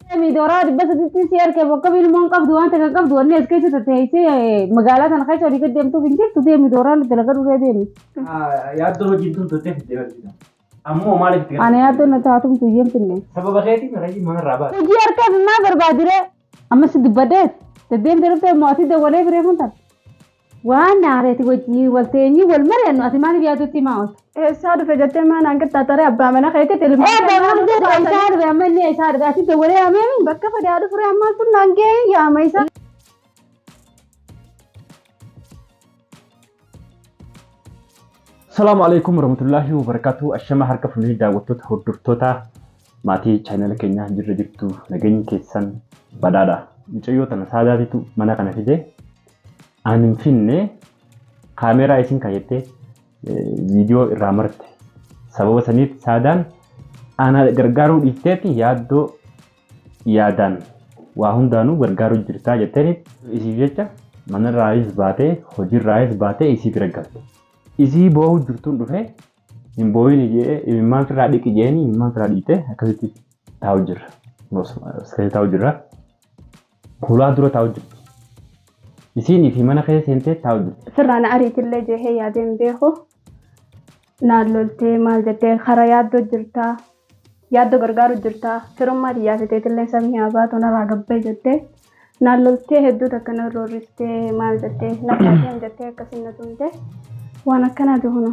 Dooraa 300tti si arge bakka ilmoon qabdu waan takka qabdu wanni as keessa teessee magaalaa sana keessa olii gad deemtuuf hin jirtu deemi dooraan dalagaa dhufee deemi. Yaaddoo hojiin tun turtee fiddee barsiisa. Ammoo maaliif itti Ani yaaddoo na taatumtu iyyeen finne. Sababa keetiin rajii manarraa baate. Hojii harkaaf maa barbaadire amma si dubbaddeet deddeemtee dhuftee mootii dawwalee firee kun taate. Waan naareeti wajjii walteenyii wal mari'annu ati maaliif yaadutti himaa oolta? Eessaa dhufe jettee maa naan qixxaaxaree abbaa mana keetitti ilma. Ee baabaan jedhu isaa dhufe amma inni isaa dhufe ati dawwalee ameemi. Bakka fedhaa dhufure ammaan tun naan ga'e yaama isa. Salaamu alaikum warahmatullahi wabarakatuh. Ashama harka fuunee daawwattoota hordoftoota maatii chaanala keenyaa jirra jirtu nageenyi keessan badhaadha. Mucayyoo tana saadaatitu mana kana fide ani hin finne kaameeraa isin kaayattee viidiyoo irraa marte. Sababa saniif saadaan ana gargaaruu dhiifteeti yaaddoo yaadaan waa hundaanuu gargaaruu jirtaa jetteeni isiif jecha manarraayis baatee hojiirraayis baatee isii bira galte. Isii boo'uu jirtuun dhufee hin boo'in jee imimmaan firraa dhiqi jeeni imimmaan firraa dhiqxee akkasitti taa'u jirra. Akkasitti taa'u jirra. Kulaa dura taa'u jirti. Isiin fi mana keessa seentee taa'u jirti. Sirraa na ariitillee jehee yaadeen beeku. Naan loltee maal jettee kara yaaddoo jirtaa. Yaaddoo gargaaru jirtaa. Firummaa xiyyaafiteetillee sabni haa baatu narraa gabbee jettee. Naan loltee hedduu takka na roorristee maal jettee na kaateen jettee akkasiin na tumte. Waan akkanaati hunu.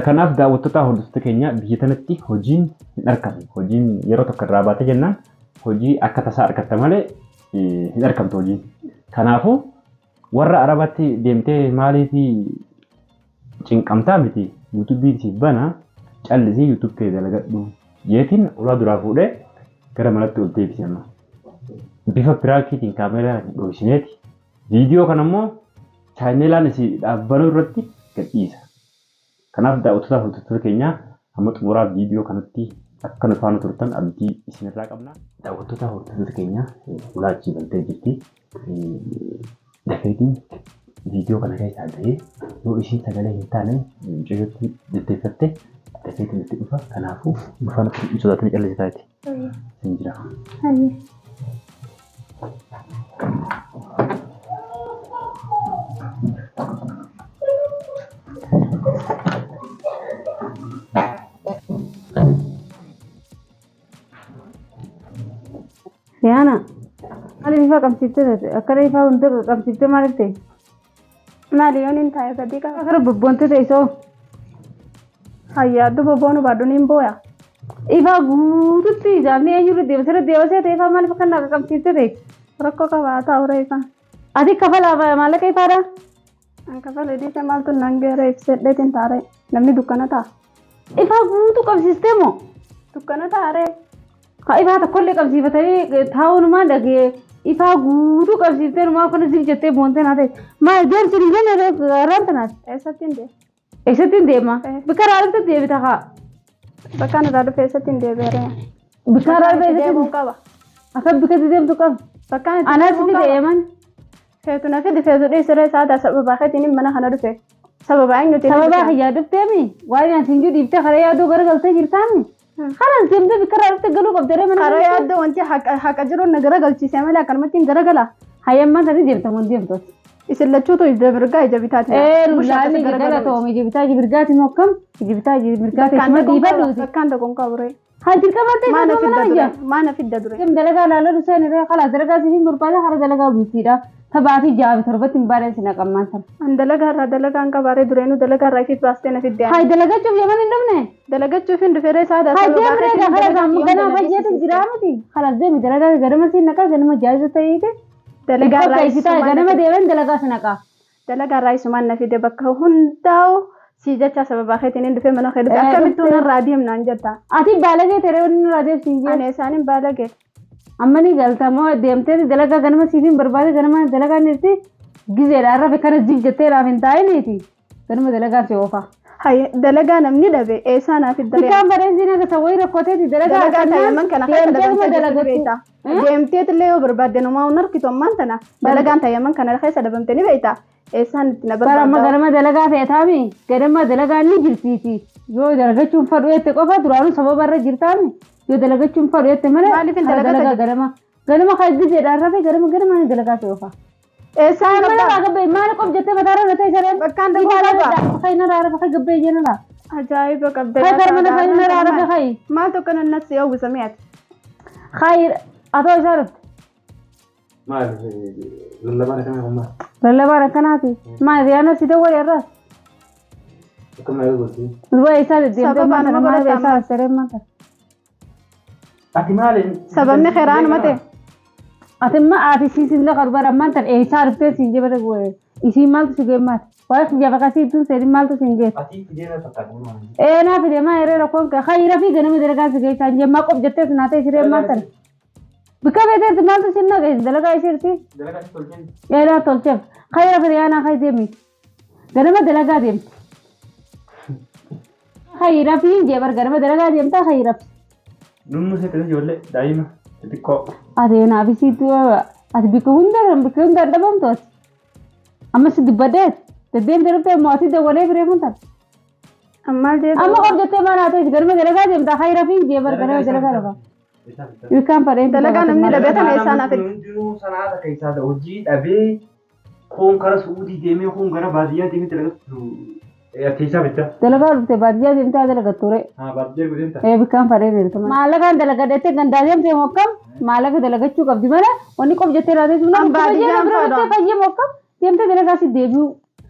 Kanaaf daawwattoota hordoftoota keenya biyya tanatti hojiin hin argamne. Hojiin yeroo tokko irraa baate jennaan hojii akka tasaa argatta malee hin argamtu hojiin. Kanaafuu warra Arabaatti deemtee maaliif cinqamtaa miti yuutuubiin siif bana callisii yuutuub kee dalagadhu jeetiin ulaa duraa fuudhee gara manatti ol deebise amma. Bifa piraankiitiin kaameeraa dhoksineeti. Viidiyoo kana immoo chaanelaan isii dhaabbanuu irratti gadhiisa. Kanaaf daawwattoota hordoftoota keenyaa hamma xumuraa viidiyoo kanatti akka nu faana turtan abdii isinirraa qabna. Daawwattoota hordoftoota keenyaa ulaa achii bantee jirti. Dafeetiin viidiyoo kana keessaa bahee yoo isiin sagalee hin taane mucayyootti jetteeffatte dafeetiin itti dhufa. Kanaafuu nu faana hin sodaatin callisitaati. Isin jira. Yaana maaliif ifaa qabsiiftee taate akkana ifaa hunda qabsiiftee maaliif ta'e? Maali yoon hin taa'e badii qaba. Akkana bobboontee ta'e soo Hayyaa duba boonu baadhu niin booya. ifaa guututti ijaafni eenyurra deema sirra deema see ta'e ifaa maaliif akkana qabsiiftee ta'e? Rakkoo qabaa taa'u reefa. Ati kafalaa maallaqa ifaadha? An kafalee dhiise maaltu naan geeree ibsedheetiin taaree namni dukkana ta'a. Ifaa guutuu qabsiistee moo? Dukkana taaree. Haa ifaa tokkollee qabsiifatanii taa'uunumaan dhagee ifaa guutuu qabsiiftee numaa akkana zif jettee boontee naa ta'e. Maal deemsi hin jenne raan tanaati. Eessatti hin deema? Eessatti hin deema? Bikka raarifte deebita haa. Bakka ani irraa dhufe eessatti hin deebi'ee? Bikka raarifte eessatti deemuun qaba. Akka bikka deemtu qaba. Bakka ani itti Anas deemuun fide qaba. eeman. Feetu na fidi feetu dhiisiree saada sababa keetiin mana kana dhufe. Sababa eenyutiin Sababa kiyyaa dhufteemi waan ani siin jiru dhiiftee karaa yaaduu garagaltee jirtaami. Karaa deemtee bikka raarifte galuu qabdee mana. Karaa yaaddoo wanti haqa jiru na garagalchiise malee akkanumatti hin garagala. Hayyammaan tani deemta mun deemtooti. Isin lachuutu ija mirgaa ija bitaati. Ee lulaani galatoomi ija bitaa ija mirgaati moo akkam? Ija bitaa ija mirgaati isuma dhiifadhuuti. Bakkaan tokkoon qabu ree. Haa dirqama ta'e Maana mana fidda wayya. dure? Maana fidda dure? Kam dalagaa laalaa dhuseen irra kalaas dalagaa siif barbaada hara dalagaa bultiidha. Tabaatii jaabi torbatti hin baadhan si naqammaan sana. An dalagaa irraa dalagaa hin qabaaree dureenuu dalagaa irraa ifiif baastee na fidde. Haa dalagachuuf yaman hin dhufne. Dalagachuuf hin dhufeeree saada Haa deemree egaa kalaas amma ganama bayyeetu jira miti. Kalaas deemi dalagaa ganama si naqa ganama jaayisa ta'eeti. Dalagaa irraa Qopheessitaa ganama deeman dalagaa si naqa. Dalagaa irraa isumaan na fide bakka hundaa'u si jecha sababa keetiin hin dhufe mana kee dhufe akkamittuu narraa deemnaan jetta. Ati baalagee teree wanni nurraa deemsi hin jee. Ani isaanin baalagee. Amma ni galtamoo deemtee dalagaa ganama siif hin barbaade ganama dalagaa nirti gizeedha irra kana zif jettee laaf hin taa'iniiti. Ganama dalagaa si oofa. Haye dalagaa namni dhabe eessaa naa fidda ree? Bikkaan bareensi naga sawwayii rakkoteeti dalagaa Dalagaa taa'eman kana keessa deemtee dhabamtee jirtu dalagattu. beekta. Deemteetillee yoo barbaadde numaa hin argitu ammaan tana. Dalagaan taa'eman kana keessa dhabamte ni beekta. Eessaan itti na Bara amma barbaadda? ganama dalagaa fe'ataami ganama dalagaa ni jirtiiti. Yoo dalagachuun fadhu jette qofa duraanuu sababa irra jirtaami. Yoo dalagachuun fadhu jette malee. Maaliif hin Kara dalagata dalagaa ganama. Ganama kan gizeedhaan rafee ganama ganama ni dalagaa ta'e ofa. Eessaan Mana gabbaa? irraa gabbee maal qof jettee mataarra na ta'e sareen. Bakkaan daguu qabaa? Kai na raara kai gabbee jena la. Ajaa'iba qabda. Kai kar mana kai na raara kai. Maal tokko nan nafsi hawwisa mi'aati. Kai atoo isaa dhufte. Maal lallabaan akkana kun maal? Lallabaan akkanaati. Maal riyaana si dawwal irraas. Akkam na gooti. Duba isaa deddeemtee Sababa maal nama maal godhataa isaa sareen maal ta'a. Ati maali? Sababni kheraanuma ta'e. Ati imma ati siin lafa dubara ammaan tan eessaa dhuftee siin jebata isiin maaltu si geemmaati. Waa'ee kiyya bakasii tun seerin maaltu siin geesse. Ati fidee fakkaata. Ee naa fide maa yeroo rakkoon kee khayra fi ganama dalagaa si geessaa jemmaa qof jettee sinaa ta'e siree maal tana. Bikka beeteetti maaltu sin naqe dalagaa isiirti. Dalagaa si tolcheen. Ee naa tolcheef khayra fide yaa naa khay deemi. Ganama dalagaa deemti. Khayra fi hin jeebar ganama dalagaa deemtaa khayra fi. Numnu seetan ijoollee daa'ima xixiqqoo. Ati naaf isiitu ati bikka hundaan bikka hundaan dhabamtu ati. Amma si dubbaddeet deddeemtee dhuftee immoo ati dawwalee firee funtan. Maal jedhu? Amma qof jettee maal haa ta'e ganama dalagaa deemtaa khayra fi hin jeebar ganama dalagaa dhafa. Ilkaan fadheen Dalagaa namni dhabee tana eessaan hafe? Hundinuu sanaa keessaa hojii dhabee kun gara Suudii deemee kun gara baadiyyaa deemee dalagatu keessaa bitta. Dalagaa dhufte baadiyyaa deemtee dalagattu ture. Haa baadiyyaa deemta. Ee bikkaan fadhee deemta. Maallaqaan dalagadhettee gandaa deemtee mokkam maallaqa dalagachuu qabdi malee wanni qof jettee laatee sun An baadiyyaan fadha. fayyee mokkam deemtee dalagaa si deebi'u.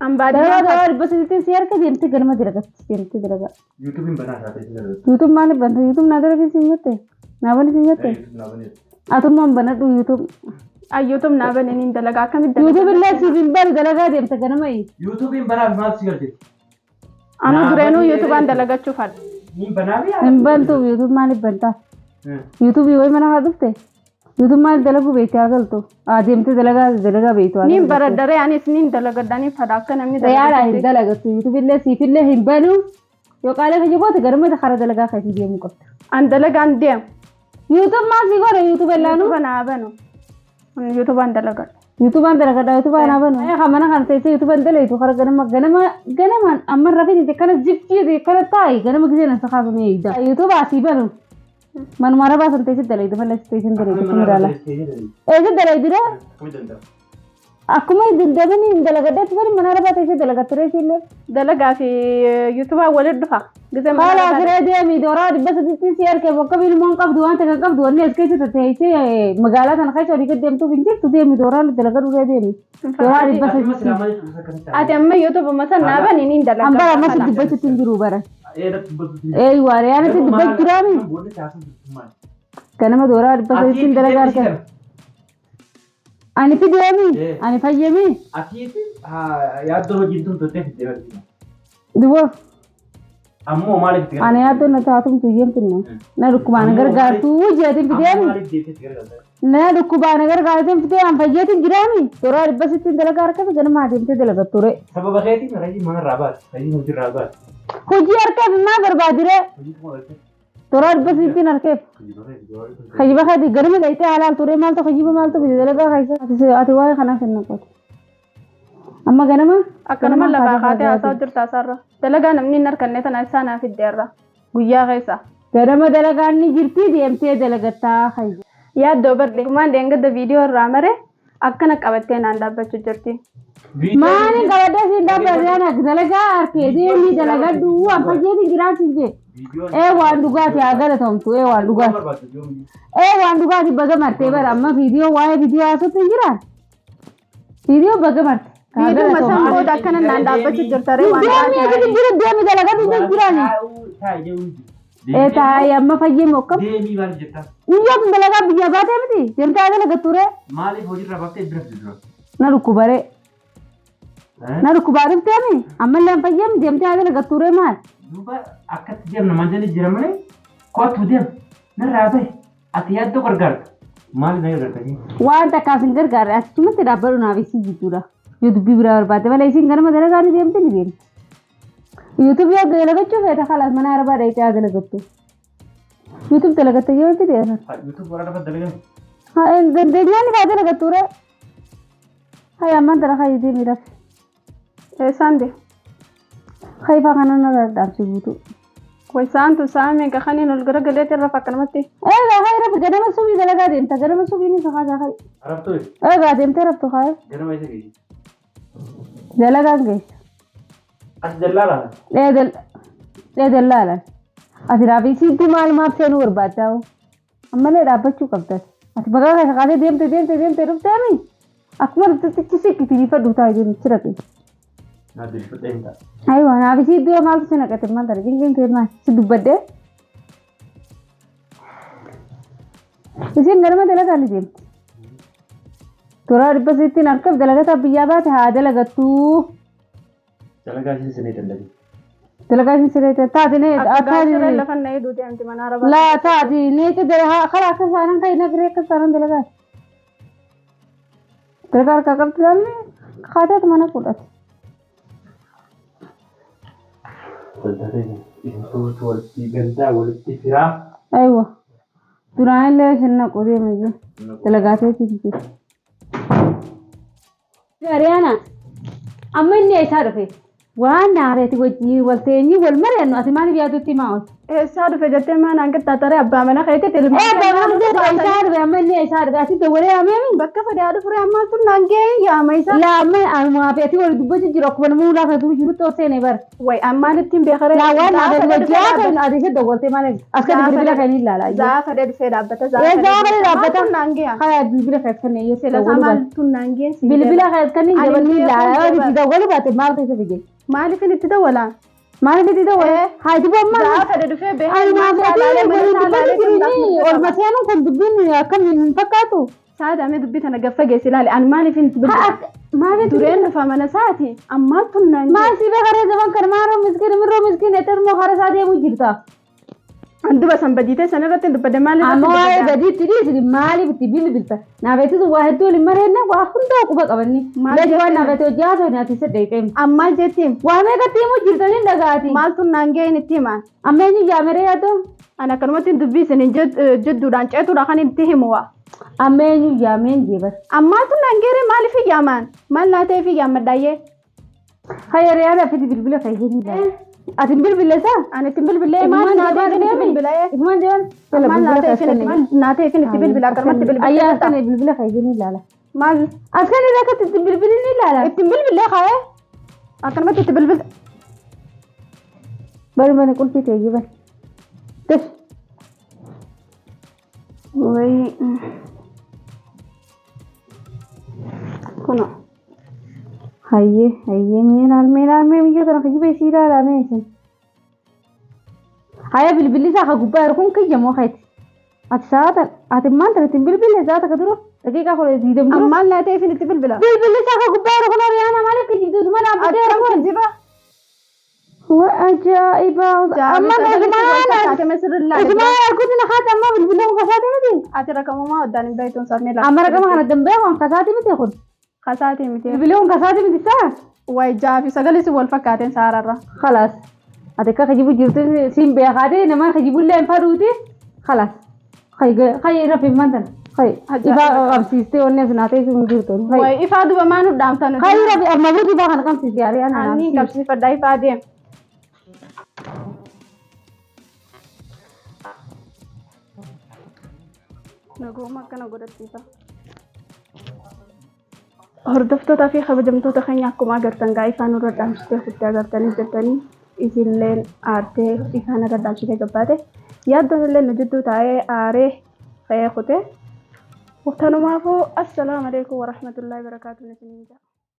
An baadiyyaa Dalagaa dalagaa dhibba sadiitti si harka deemtee ganama dalagatti deemtee dalagaa. Yuutuubiin banaa isaa ta'e dalagatu. YouTube maaliif banta? YouTube naa dalagii siin jette? Naa bani siin jette? Atummaan banadhu YouTube. Ayyuutum naa baneen hin dalagaa akkamitti dalagaa? YouTube illee siif hin bari dalagaa deemta ganama yi. Yuutuubiin banaaf maal si galche? Anu dureenuu yuutubaan dalagachuu fadha. Niin banaa fi Hin bantu YouTube maaliif bantaa? YouTube wayi mana haa dhufte? YouTube maal dalaguu beekte haa galtu? Haa deemtee dalagaa dalagaa beektu. Niin baraddaree anis niin dalagadha niin fadha akka namni Xayyaara hin dalagatutti. dalagattu YouTube illee siif illee hin banu. Yoo qaalee kiyya goote ganama kara dalagaa keetii deemuu qabda. An dalagaan deemu. YouTube maal si godha YouTube illaanu? Yuutuba naa banu. Yuutubaan dalagadha. YouTubean dalagadha YouTubean haa banu. Ee mana kana teessee YouTubean dalaytu kara ganama ganama ganama amma rafii kana ziftii kana taa'i ganama gisee na sakaafame eegda. YouTube asii banu. Manuma arabaa san teessee dalaytu malee teessee dalaytu kun ilaala. Eessa dalaytu dha? Akkuma dandabani hin dalagadheetti bari mana arabaa teessee dalagattu reessi illee. Dalagaa fi yuutubaan walitti dhufa. Gisee mana Haala arabaa asirra deemi dooraa dhibba sadiitti si harkee bakka ilmoon qabdu waan takka qabdu wanni as keessa teessee magaalaa sana keessa olii gad deemtuuf hin jirtu deemi dooraa dalagadhu deemi. Dooraa dhibba sadiitti. Ati amma yuutubuma san naa bani niin dalagaa. Ambara ammas dubbachuutti hin jiru bara. Ee waariyaanatti dubbachuu jiraami. Ganama dooraa dhibba sadiitti dalagaa harkee. Ani fideemi. Ani fayyami. Ati yaaddoo hojiin tun toltee fiddee barsiisa. Duba Ammoo maaliif itti ani yaaddoo na taatumtu iyyeen finna. Na dhukkubaan gargaartuu jeetiin fideemi. Maaliif deemtee itti gargaarta? Na dhukkubaan gargaartiin fidee an fayyeetiin jiraami. Dooraa dhibba sittiin dalagaa harkee ganama adeemtee dalagattu ture. Sababa keetiin rayii manarraa baate, rayii hojiirraa baate. Hojii harkeef maa barbaadire? Hojii kuma galtee. Dooraa dhibba sittiin harkeef. Kayyiba keeti ganama dhayitee haalaan ture maaltu kayyiba maaltu fide dalagaa keessa. Ati waa'ee kanaaf hin naqotu. Amma ganama. Akkanuma lafaa kaatee haasaa jirta asarra. Dalagaa namni hin harkanne tana isaa naa fidde irra. Guyyaa keessa. Ganama dalagaan ni jirti deemtee dalagattaa kayya. Yaaddoo badde. Gumaan deengadda viidiyoo irraa mare akkana qabattee naan dhaabbachuu jirti. Maaliin qabadee siin dhaabbate dalagaa harkee deemii dalagadhu waan fayyeetiin jiraan siin jee. Ee waan dhugaati haa galatamtu ee waan dhugaati. Ee waan dhugaati baga martee bara amma viidiyoo waa'ee viidiyoo haasoftu hin jiraan. Viidiyoo baga marte. Viidiyoo san booda akkana naan dhaabbachuu jirta ree waan Deemii asitti jiru deemii dalagadhu hin jiraani. Ee taa'ee amma fayyee mokkam. Deemii maal jettaa? Guyyaa kun dalagaa biyya baatee miti deemtee haa dalagattu ree. Maaliif hojiirraa baaftee bira fiddu dura? Na dhukkubaree. Na dhukkubaa dhufteemi ammallee hin fayyamne deemtee haa dalagattu ree maal? Duuba akkatti deemna maal jennee jira malee kottu deem narraa bahe ati yaaddoo gargaarta. Maaliif na gargaarta? Waan takkaaf hin gargaarre achumatti dhaabbadhu naaf isii jidduudha. Yoo dubbii biraa barbaadde malee isiin ganama dalagaa ni deemte ni deemte. YouTube yoo dalagachuu feete khalaas mana arabaa dhayitee haa dalagattu. YouTube dalagatte yoo itti deeman. YouTube warra lafa dalagan. Haa dandeenyaan haa dalagattu ree. Haa ammaan tana haa deemi rafi. Eessaan deemu? Haifaa kana narra dhaabsi guutuu. Waysaan tu sa'a meeqa kaniin ol garagaleetti irra akkanumatti. Egaa haa rafi ganama subii dalagaa deemta ganama subii ni sakaasaa hayi. Arabtuu Egaa deemtee raftu haa ganama isa geessi. Dalagaan geessa. As dallaalaa. Ee dallaalan. Ati raafi siitti maal maaf seenuu barbaaddaa? Ammallee dhaabbachuu qabdas. Ati maqaa keessa kaasee deemte deemte deemte dhufteemi. Akkuma dhuftetti sikkiti bifa taa'ee jiru si dhaqe. Naa bilfudhee hin ta'a. Ayiwa naaf isii iddoo maaltu si naqate maal tara jinqiin kee maal si dubbadhee. Isiin ganama dalagaa ni deemti. Toora dhibba sittiin harkaaf dalagataa biyyaa baate haa dalagattuu. Dalagaa isheen sinee dallagi. Dalagaa isheen siree taate nee Akka gaachiree lafa na'ee duutee amti mana arabaa. Laa taate nee dalagaa karaa akka isaanan kan nagiree akka isaanan dalagaa. Dalagaa harkaa qabdu lammii kaateetu mana fudhate. Daldalaa isin tuutu walitti gandaa walitti firaa. Aywa. Duraan illee isin naqu deema jiru. Dalagaa teetii jiru. Ariyaana amma inni eessaa dhufe? Waan naareeti wajjin walteenyii wal mari'annu ati maaliif yaadutti himaa oolta? Eessaa dhufe jettee maa naan qixxaataree abbaa mana keetitti ilma. Ee abbaa mana keetitti eessaa dhufe amma inni eessaa dhufe ati dawwalee yaamee Bakka fedhe haa dhufure ammaa tun naan ga'ee yaama isa. Laa amma anumaa fi ati wal dubbachuu jiru akkuma namuu lafa tuu jirutti ol seenee bara. Way ammaan ittiin beekaree. Laa waan naareeti wajjin haa ta'u ati isa dawwaltee maaliif as gadi bilbila kan hin ilaalaa. Zaa fedhe dhufee dhaabbata. Ee zaa fedhe dhaabbata. Tun naan ga'e. Kaya bilbila kan kanneen yoo Sila dawwaluu maal baate. tun naan ga'e. Bilbila kan kanneen jabalni ilaalaa yoo itti dawwaluu baate maal keessa fide? Maaliif inni itti dawwalaa? Maaliif itti dawwala? Haa itti boommaa. Zaa fedhe dhufee beekaa. Anumaa fi ati waliin dubbachuu jiru olma seenuun kun dubbiin akkam hin fakkaatu. Saadamee dubbii tana gaffa geessi ilaali. Ani maaliif inni itti bilbila? Maaliif Dureen dhufa mana isaati. Ammaa tun naan ga'e. Maal si beekaree zaman kana maal miskiin mirroo miskiin etermoo hara isaa deemuu jirta. An duba san badiitee san irratti hin dubbadde maal irratti Amma waa'ee dubbadde? badiitti dhiisni maaliif itti bilbilta? Naafeetis waa hedduu waliin mareenna waa hundaa quba qabanni. Maal Lees waan jettee? naafeete hojii haasoo nyaati isa dheeqeem. Ammaa jettiin Waa meeqatti himuu jirtanii dhagaati. maal tun naan ga'e itti hima? Amma eenyu yaameree yaadoo? Ani akkanumatti dubbii isin jidduudhaan ceetuudha kan itti himu waa. Amma eenyu yaameen jeebar. Ammaa tun naan ga'e maaliif yaamaan? Maal naa ta'eef yaammadhaayyee? Hayyaree yaada fidi bilbila fayyadamuu. Ati bilbile isaa? Ani ittiin bilbilee maal naa ta'eef itti bilbilee? Ifumaan deeman? Maal naa ta'eef naa ta'eef itti bilbila akkanumatti bilbilee? Ayyaa akkana bilbila fayyadamuu ilaala. Maal Askan irra akkatti itti bilbilin ni ilaala. ittiin bilbilee kaa'ee? Akkanumatti itti bilbilte. Bari mana qulfii ta'e bari. Daf. Wayi. Kuno. Hayyee hayyee mee ilaal mee ilaal mee biyya tana kijiba isii ilaalaa mee isin. Haya bilbilli isaa ka gubbaa jiru kun kiyya moo keeti? Ati saata ati maal tana ittiin bilbille saata ka dura daqiiqaa kudha digdam dura. Ammaan naa ta'eef itti bilbila. Bilbilli isaa ka gubbaa jiru kun horiyaana maaliif kijibduutu mana dhaabbatee jiru Akkam kun? kijiba? Wa ajaa'iba! Amma Usmaan arguutti na haati amma bilbila kun kasaati miti? Ati rakamumaa waddaan hin beektuun sabni Amma rakama kana dambee kun kasaati miti kun? Kasaati miti. Bilbilli kun kasaati miti saa? Wayi jaafi sagalee si wal fakkaateen saararra. خلاص هذاك خجيبو جبت سين بيخاتي نما خجيبو اللي فروتي خلاص خي خي رفي مانتن خي إذا أمسيستي والناس ناتي سين جبتون خي Wayi ifaa duba maa nu dhaamtan. خي رفي أما بودي باخن خمسة يعني أنا Ani qabsiifadhaa ifaa deem. Nagooma akkana godhachiisa. Hordoftootaa fi kabajamtoota keenya akkuma agartan gaa ifaan irra dhaamsitee kuttee agartanii jirtanii isilleen aartee ifaan irra dhaamsitee gabbaate yaaddoon illee nu jidduu taa'ee aaree ka'ee kutee. Tanumaafuu assalaamu alaikum warahmatullaahi wabarakaatuh isiniin jedha.